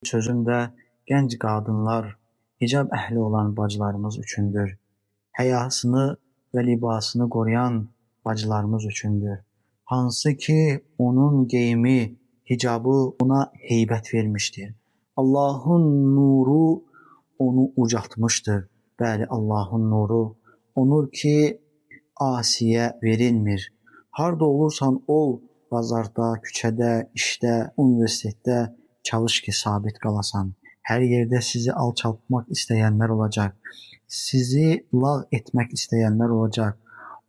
Sözüm də gənc qadınlar, hicab əhli olan bacılarımız üçündür. Həyasını və libasını qoruyan bacılarımız üçündür. Hansı ki, onun geyimi, hicabı ona heybət vermişdir. Allahın nuru onu ucaltmışdır. Bəli, Allahın nuru. O nur ki, asiyə verilmir. Harda olursan ol, bazarda, küçədə, işdə, universitetdə çalış ki, sabit qalasan. Hər yerdə sizi alçaltmaq istəyənlər olacaq. Sizi lağ etmək istəyənlər olacaq.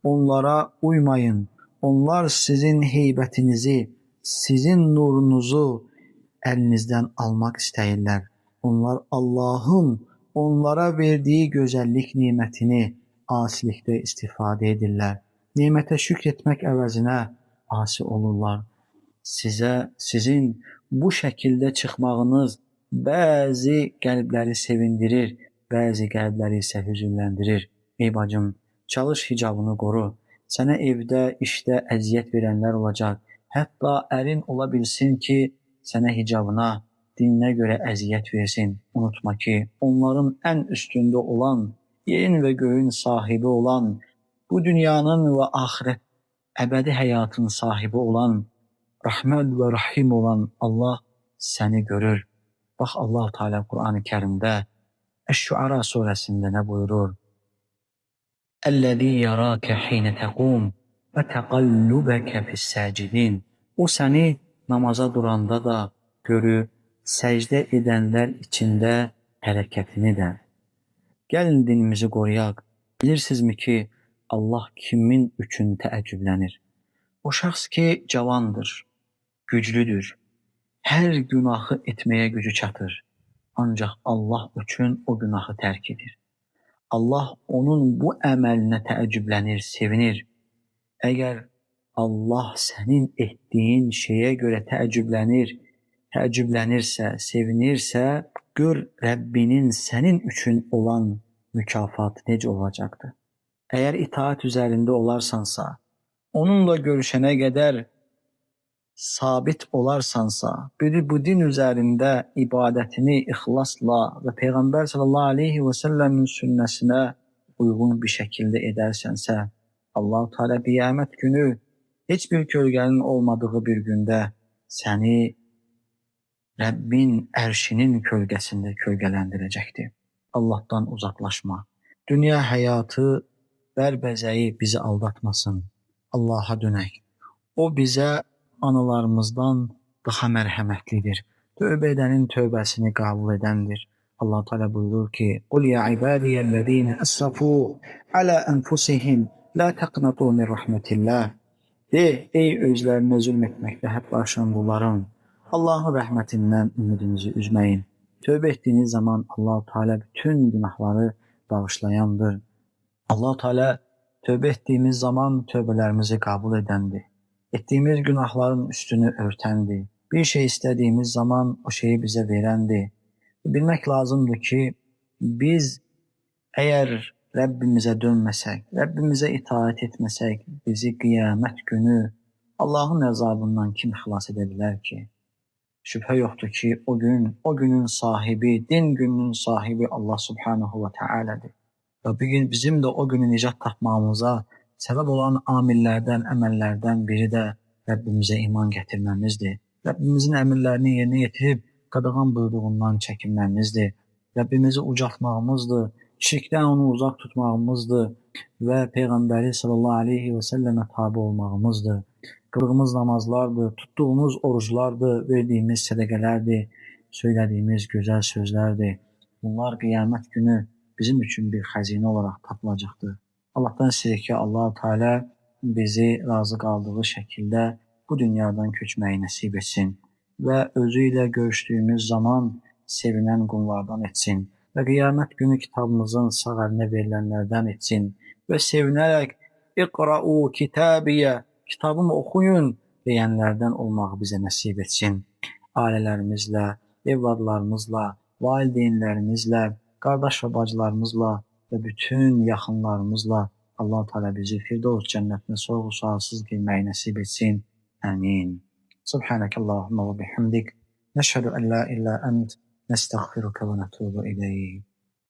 Onlara uymayın. Onlar sizin heybətinizi, sizin nurunuzu əlinizdən almaq istəyirlər. Onlar Allahın onlara verdiyi gözəllik nemətini asilikdə istifadə edirlər. Nemətə şükr etmək əvəzinə asi olurlar. Sizə, sizin bu şəkildə çıxmağınız bəzi qəlbləri sevindirir, bəzi qəlbləri isə hüzünləndirir. Ey bacım, çalış hicabını qoru. Sənə evdə, işdə əziyyət verənlər olacaq. Hətta ərin ola bilsin ki, sənə hicabına, dininə görə əziyyət versin. Unutma ki, onların ən üstündə olan, yerin və göyün sahibi olan, bu dünyanın və axirət əbədi həyatın sahibi olan, Rəhmən və Rahim olan Allah səni görür. Bax, Allah Teala Qur'an-ı Kərimdə Əş-Şüara surəsində nə buyurur? Əl-ləzî yarâke hîne təqûm və təqallubeke fis-sâcidîn. O səni namaza duranda da görür, səcdə edənlər içində hərəkətini də. Gəlin dinimizi qoruyaq. Bilirsinizmi ki, Allah kimin üçün təəccüblənir? O şəxs ki, cavandır, güclüdür, hər günahı etməyə gücü çatır. Ancaq Allah üçün o günahı tərk edir. Allah onun bu əməlinə təəccüblənir, sevinir. Əgər Allah sənin etdiyin şeyə görə təəccüblənirsə, sevinirsə, gör Rəbbinin sənin üçün olan mükafatı necə olacaqdır. Əgər itaat üzərində olarsansa, onunla görüşənə qədər sabit olarsansa, bu din üzərində ibadətini ixlasla və Peyğəmbər sallallahu aleyhi və səlləmin sünnəsinə uyğun bir şəkildə edərsənsə, Allah-u Teala qiyamət günü heç bir kölgənin olmadığı bir gündə səni Rəbbin ərşinin kölgəsində kölgələndirəcəkdir. Allahdan uzaqlaşma. Dünya həyatı bərbəzəyi bizi aldatmasın. Allaha dönək. O bizə analarımızdan daha mərhəmətlidir. Tövbə edənin tövbəsini qəbul edəndir. Allah Teala buyurur ki: "Qul ya ibadiyellezine esrafu ala enfusihim la taqnatu min rahmetillah." De, ey özlərinə zülm etməkdə hədd aşan qullarım, Allahın rəhmətindən ümidinizi üzməyin. Tövbə etdiyiniz zaman Allah Teala bütün günahları bağışlayandır. Allah Teala tövbə etdiyimiz zaman tövbələrimizi qəbul edəndir. Etdiyimiz günahların üstünü örtəndir. Bir şey istədiyimiz zaman o şeyi bizə verəndir. Bilmək lazımdır ki, biz əgər Rəbbimizə dönməsək, Rəbbimizə itaat etməsək, bizi qiyamət günü Allahın əzabından kim xilas edə bilər ki? Şübhə yoxdur ki, o gün, o günün sahibi, din gününün sahibi Allah Subhanahu və Teala'dır. Və bugün bizim də o günü nicat tapmağımıza səbəb olan amillərdən, əməllərdən biri də Rəbbimizə iman gətirməmizdir. Rəbbimizin əmrlərini yerinə yetirib qadağan buyurduğundan çəkinməmizdir. Rəbbimizi ucaltmağımızdır, şirkdən onu uzaq tutmağımızdır və Peyğəmbəri sallallahu aleyhi və səlləmə tabi olmağımızdır. Qıldığımız namazlardır, tutduğumuz oruclardır, verdiyimiz sədəqələrdir, söylədiyimiz gözəl sözlərdir. Bunlar qiyamət günü bizim üçün bir xəzinə olaraq tapılacaqdır. Allahdan istəyirik ki, Allah-u Teala bizi razı qaldığı şəkildə bu dünyadan köçməyi nəsib etsin və özü ilə görüşdüyümüz zaman sevinən qullardan etsin və qiyamət günü kitabımızın sağ əlinə verilənlərdən etsin və sevinərək İqra'u kitabiyə, kitabımı oxuyun deyənlərdən olmağı bizə nəsib etsin. Ailələrimizlə, evladlarımızla, valideynlərimizlə, qardaş və bacılarımızla və bütün yaxınlarımızla Allah-u Teala bizi Firdevs cənnətinə sorğu-sualsız girməyi nəsib etsin. Amin. Subhanakallahumma və bihamdik. Nəşhədu ən la ilahe ent, nəstəğfiruke və nətubu ileyk.